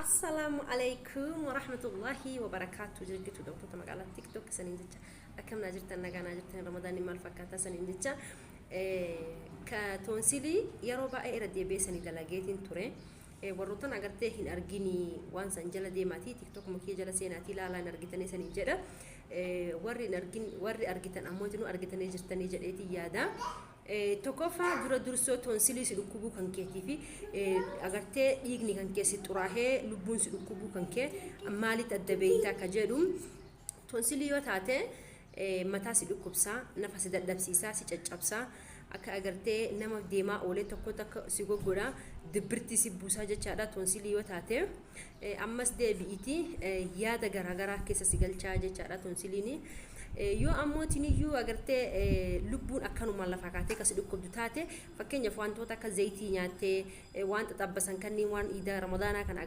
Assalaamu alaikum warahmatullahi wabarakaatu. Jirgitu doktoota magaalaa TikTok saniin jecha, akkam naa jirtan? Nagaa naa jirtan? Ramadaanni maal fakkaata saniin jecha, ka toonsilii yeroo baay'ee irra deebi'ee sanii dalageetiin ture. Warroottan agartee hin arginii waan san jala deemaatii TikTok makiyya jala seenaatii ilaalaa, hin argitanii saniin jedha. Warri hin argin, warri argitan ammoo nu argitanii jirtanii jedheetiin yaada. Tokkoffaa, dura dursoo toonsilii si dhukkubuu kan keetii fi agartee dhiigni kan kee si xuraahee lubbuun si dhukkubuu kan kee maalitti adda beektaa ka jedhu, toonsilii yoo taate mataa si dhukkubsaa, nafa si dadhabsiisaa, si caccabsaa, akka agartee nama deemaa oolee tokko takka si goggodha, dibbirtii si buusaa jechaadha toonsilii yoo taate. Ammas deebi'iti yaada garaagaraa keessa si galchaa jechaadha toonsiliini. Yoo ammoo tiniyyuu agartee lubbuun akkanuma lafaa kaatee kasi dhukkubdu taate, fakkeenyaaf wantoota akka zayitii nyaattee, waan xaxabbasan kanneen, waan iidaa Ramadaanaa kana